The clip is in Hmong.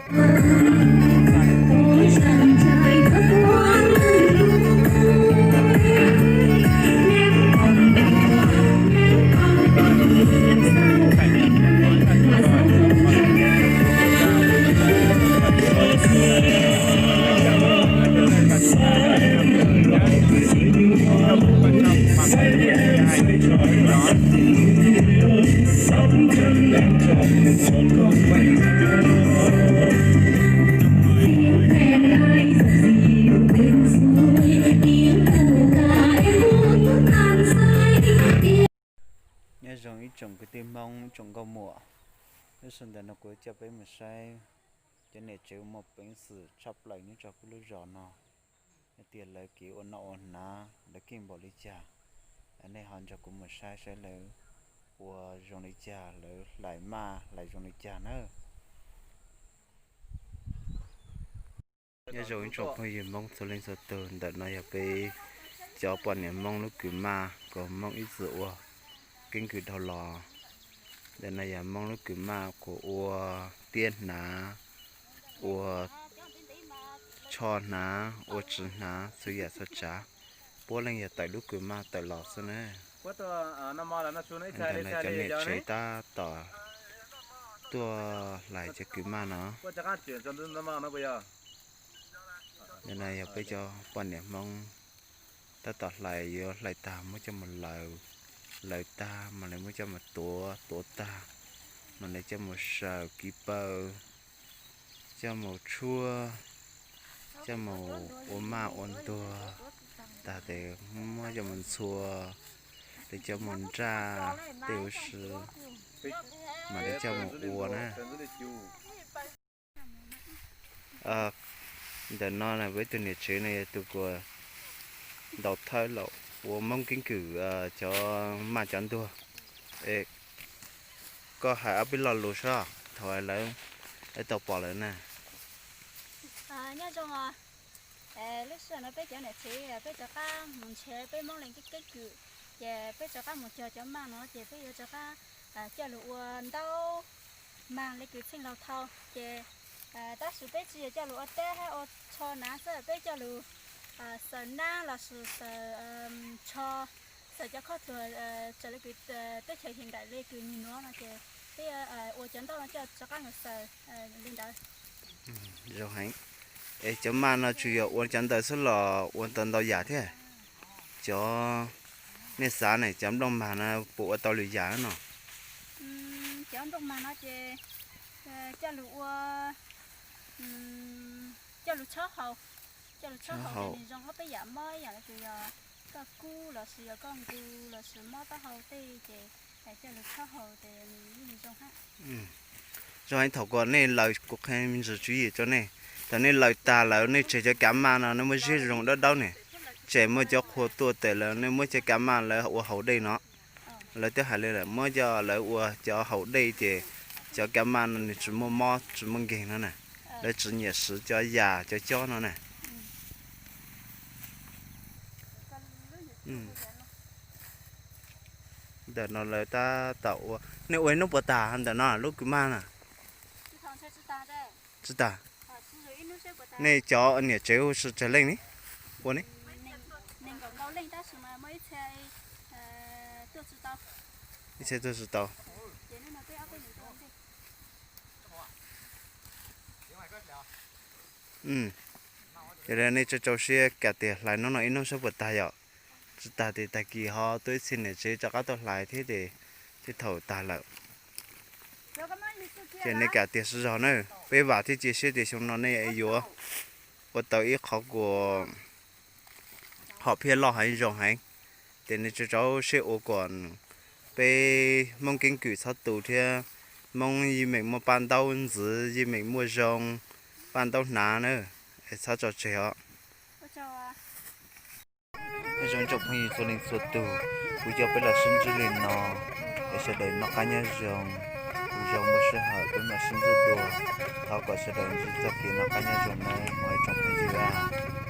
Nyob zoo ib tsoom kwv tij Hmoob, ib tsoom nkauj muam, lub sij hawm ntawm no kuv coj peb mus saib cov niam tsev muaj peev xwm tshaj plaws nyob rau peb lub zos no, hais tias lawv kev ua noj ua hnav lawv keej npaum li cas. Nej ho nrog kuv mus saib saib lawv ua zoo li cas, lawv hlais maj hlais zoo li cas nawb. Nyob zoo ib tsoom phooj ywg Hmoob txhua leej txhua tus, ntawm no yog peb cov poj niam Hmoob lub kws maj uas Hmoob ib txwm ua keeb kwm dhau los. Ntawm no yog Hmoob lub kws maj uas ua tiab hnav, ua tsho hnav, ua tsi hnav, txhua yam txhua tsav. Puab leej yog tawm lub kws maj tawm los xwb na. Ntawm no cov niam tsev tab tom tuaj hlais cov kws maj no. Ntawm no yog peb cov poj niam Hmoob tab tom hlais, yuav hlais tag muab coj mus laws, laws tag mas lawv muab coj mus tuav, tuav tag mas lawv coj mus saws kiv paws, coj mus tshuab, coj mus ua maj ua ntuag tag tes muab coj mus ntxhua, lawv coj mus nraj tej huv si mas lawv coj mus ua na. Ntawm no peb tug niam tsev no yog tus uas ntaus thawj los ua Hmoob keeb kwm cov maj cov ntuag. Es koj hais ob peb lo lus saib thaum lawv tau pom lawm na. Nyob zoo os. Lub sij hawm no peb cov niam tsev peb rov qab mus nrhiav peb Hmoob leej keeb kwm, ces peb rov qab mus cog cov maj no ces peb yuav rov qab coj lug ua ntaub maj le kws txheej laug thaum ces, tab sis peb tsis yog coj lug ua teb hab ua tsho hnav xwb, peb coj lug xaws nab lossis xaws tsho, xaws cov khob tluag raws le kws teb chaws hiav nkaim le kws nwg nuav no ces peb ua cov ntaub no coj rov qab mus xaws li ntawd. Zoo heev. Es cov maj no tsuas yog ua cov ntawd xwb los ua tau ntau yam thiab? Cov nej xav ne, cov nplooj mag no puas ua tau lwm yam no? Cov nplooj mag no ces coj lug ua, coj lug tshob haus, coj lug tshob haus ces nwg zoo ob peb yam mob, ib yam le kws yog koj kub lossis yog koj nqus lossis mob taub hau tej ces coj lug tshob haus ces nwg yeej zoo hab. Zoo heev. Thaum kuas nej laws, kuv qhia me ntsis tswv yim rau nej. Thaum nej laws tag lawm nej tseg cov kav maj no, nej muab ziab zoo dawb dawb ne, tseg muaj cov qhua tuaj tes lawm nej muab cov kav maj lawv ua haus dej no. Lawv twb hais li lawm, muab coj lawv ua cov haus dej ces cov kav maj no nws tsis muaj mob tsis muaj nkeeg no na. Lawv tsis nyiam siv cov yas cov cob no na. Ntawm no lawv tab tom ua, nej ua ib hnub puas tag ntawm no lub kws maj na? Tsis tag. Nej cov niam tsev hu sib tsawg leej ne? Ua ne? Ib txhia tuaj tsis tau. Yog li nej tso rau siab kam tias hlais hnub no ib hnub saib puas tag yom. Tsis tag ces tag kis ho tuaj ib txhia niam tsev rov qab tuaj hlais thiab ces tej thaum tag lawm. Ces nej kam tias siv zog na, peb vam thiab cia siab tias xyoo no nej yuav ua tau ib qhov kuas hom phiaj loj heev zoo heev. Ces nej tso rau siab ua kom peb Hmoob keeb kwm txhob tu thiab, Hmoob yeej meem muaj paj ntaub ntxiv, yeej meem muaj zoo paj ntaub hnav na, es txhob tso tseg os. Nyob zoo tsoom phooj ywg txhua leej txhua tug, kuv coj peb los sib ntsib li no, es sawv daws noj qab nyob zoo, kuv zoo muaj sij hawm peb mam sib ntsib dua. Thov kom sawv daws ntsib txoj kev noj qab nyob zoo nawb mog ib tsoom phooj ywg.